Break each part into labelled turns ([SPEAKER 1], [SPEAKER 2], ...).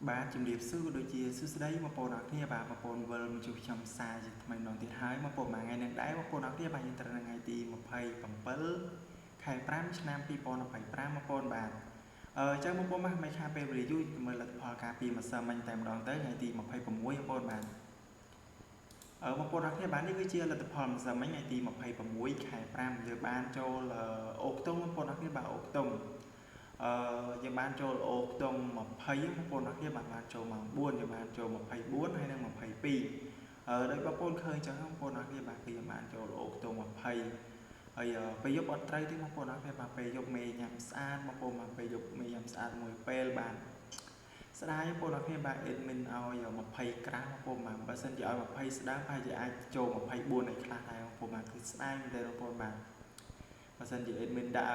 [SPEAKER 1] បាទជំរាបសួរក៏ដូចជាសួស្តីបងប្អូនអរគ្នាបាទបងប្អូនវិលមកជួបខ្ញុំសាជាថ្មីម្ដងទៀតហើយបងប្អូនមួយថ្ងៃនឹងដែរបងប្អូនអរគ្នាបាទយើងត្រូវនៅថ្ងៃទី27ខែ5ឆ្នាំ2025បងប្អូនបាទអឺចឹងបងប្អូនបាទមិនខាតពេលវេលាយូរមើលលទ្ធផលការពីម្សិលមិញតែម្ដងទៅថ្ងៃទី26បងប្អូនបាទអឺបងប្អូនអរគ្នាបាទនេះគឺជាលទ្ធផលម្សិលមិញថ្ងៃទី26ខែ5យើងបានចូលអូខ្ទង់បងប្អូនអរគ្នាបាទអូខ្ទង់អឺយើងបានចូលអូខ្ទង់20បងប្អូនអរគ្នាបាទបានចូលម៉ោង4យើងបានចូល24ហើយនិង22អឺដោយបងប្អូនឃើញចឹងបងប្អូនអរគ្នាបាទគឺយើងបានចូលអូខ្ទង់20ហើយពេលយប់អត់ត្រូវទេបងប្អូនអរគ្នាបាទពេលយប់មេញ៉ាំស្អាតបងប្អូនបាទពេលយប់មេញ៉ាំស្អាតមួយពេលបាទស្ដាយបងប្អូនអរគ្នាបាទ admin ឲ្យ20ក្រាមបងប្អូនបាទបើសិនជាឲ្យ20ស្ដាងប្រហែលជាអាចចូល24ឯខ្លះដែរបងប្អូនបាទគឺស្ដាយមែនទេបងប្អូនបាទបើសិនជា admin ដាក់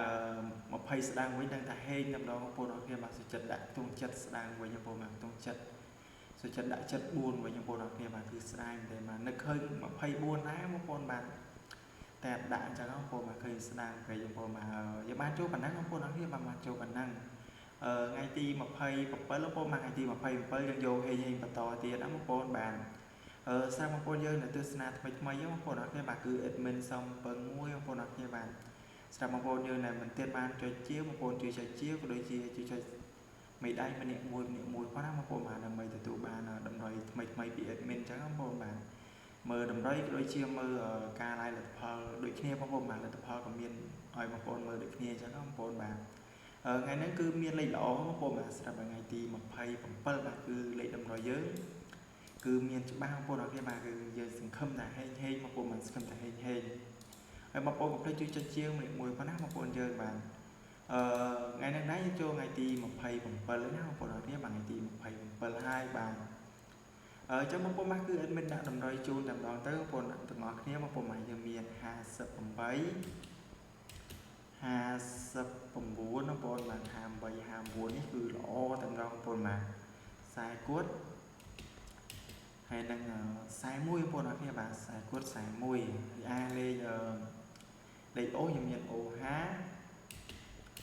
[SPEAKER 1] 20ស្ដាងវិញដឹងថាហេងតែម្ដងបងប្អូនអរគ្នាបាទសុចិត្តដាក់ខ្ទង់ចិត្តស្ដាងវិញបងប្អូនបាទខ្ទង់ចិត្តសុចិត្តដាក់ចិត្ត4វិញបងប្អូនអរគ្នាបាទគឺស្ដាយមែនទេបាទនឹកឃើញ24ដែរបងប្អូនបាទតែដាក់អញ្ចឹងបងប្អូនបាទឃើញស្ដាងពេកបងប្អូនបាទយើងបានចូលប៉ុណ្ណឹងបងប្អូនអរគ្នាបាទបានចូលប៉ុណ្ណឹងអឺថ្ងៃទី27បងប្អូនបាទថ្ងៃទី27យើងយកហេងហេងបន្តទៀតណាបងប្អូនបាទអឺសារបងប្អូនយើងនៅទស្សនាថ្មីថ្មីបងប្អូនអរគ្នាបាទគឺ admin សំពឹងមួយបងប្អូនអរគ្នាបាទស្រាប់បងប្អូនយើងដែលមិនទៀតបានចុចជាបងប្អូនជួយចុចជាក៏ដូចជាជួយចុចមេដៃម្នាក់មួយម្នាក់មួយផងណាបងប្អូនបាទដើម្បីទទួលបានតម្រុយថ្មីថ្មីពី admin អញ្ចឹងបងប្អូនបាទមើលតម្រុយក៏ដូចជាមើលការឡាយលទ្ធផលដូចគ្នាបងប្អូនបាទលទ្ធផលក៏មានឲ្យបងប្អូនមើលដូចគ្នាអញ្ចឹងបងប្អូនបាទថ្ងៃហ្នឹងគឺមានលេខល្អបងប្អូនបាទស្រាប់ថ្ងៃទី27បាទគឺលេខតម្រុយយើងគឺមានច្បាស់បងប្អូនអរគ្នាបាទគឺយើងសង្ឃឹមថាហេងហេងបងប្អូនបាទសង្ឃឹមថាហេងហេងហើយបងប្អូនកុំភ្លេចជួយចុចជាងម្នាក់មួយផងណាបងប្អូនយើងបាទអឺថ្ងៃនេះដែរយើងចូលថ្ងៃទី27ណាបងប្អូនអរគ្នាបាទថ្ងៃទី27ហើយបាទអឺចឹងបងប្អូនបាទគឺ admin ដាក់តម្រុយជូនតែម្ដងទៅបងប្អូនទាំងអស់គ្នាបងប្អូនបាទយើងមាន58 59បងប្អូនបាទ58 59នេះគឺល្អតែម្ដងបងប្អូនបាទខ្សែគួតហើយនឹង41បងប្អូនអរគ្នាបាទខ្សែគួត41អាលេខលេខអូយើងមានអូ5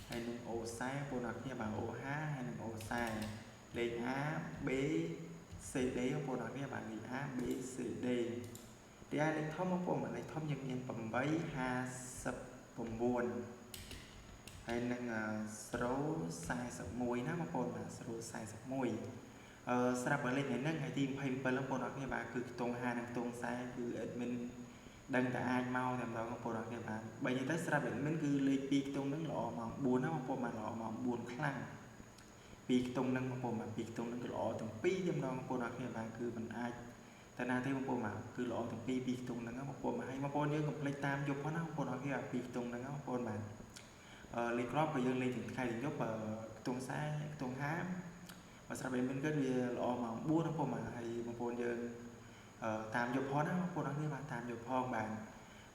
[SPEAKER 1] ហើយនឹងអូ40បងប្អូនអរគ្នាបាទអូ5ហើយនឹងអូ40លេខ A B C D បងប្អូនអរគ្នាបាទលេខ A B C D ទីឯលេខធំបងប្អូនបាទលេខធំយើងមាន8 59ហើយនឹង041ណាបងប្អូនបាទ041អឺស្រាប់បើលេខថ្ងៃហ្នឹងថ្ងៃទី27បងប្អូនអរគ្នាបាទគឺខ្ទង់5និងខ្ទង់40គឺ admin ដឹងតែអាចមកតែម្ដងបងប្អូនអរគ្នាបាទបើនិយាយទៅស្រាប់ admin គឺលេខ2ខ្ទង់ហ្នឹងល្អម៉ោង4ណាបងប្អូនបាទល្អម៉ោង4ខ្លាំងពីរខ្ទង់ហ្នឹងបងប្អូនបាទពីរខ្ទង់ហ្នឹងគឺល្អទាំងពីរតែម្ដងបងប្អូនអរគ្នាបាទគឺមិនអាចតែណាទេបងប្អូនបាទគឺល្អទាំងពីរពីរខ្ទង់ហ្នឹងបងប្អូនបាទហើយបងប្អូនយើងកុំភ្លេចតាមយប់ផងណាបងប្អូនអរគ្នាពីរខ្ទង់ហ្នឹងបងប្អូនបាទអឺលេខគ្រាប់ក៏យើងលេងទាំងថ្ងៃទាំងយប់ខ្ទង់40ខ្ទង់50បើស្រាប់ admin គឺវាល្អម៉ោង4បងប្អូនបាទហើយបងប្អូនយើងតាមយប់ផងណាបងប្អូនអរគ្នាបាទតាមយប់ផងបាទ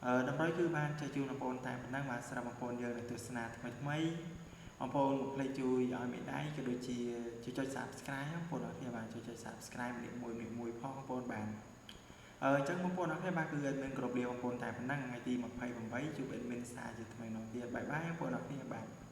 [SPEAKER 1] អឺតម្រុយគឺបានចែកជូនបងប្អូនតែប៉ុណ្ណឹងបាទស្រាប់បងប្អូនយើងនៅទស្សនាថ្មីថ្មីបងប្អូនកុំភ្លេចជួយឲ្យមេដៃក៏ដូចជាជួយចុច Subscribe បងប្អូនអរគ្នាបាទជួយចុច Subscribe ម្នាក់មួយម្នាក់មួយផងបងប្អូនបាទអឺអញ្ចឹងបងប្អូនអរគ្នាបាទគឺ admin គ្រប់លាបងប្អូនតែប៉ុណ្ណឹងថ្ងៃទី28ជួប admin សាជាថ្មីម្ដងទៀត bye bye បងប្អូនអរគ្នាបាទ។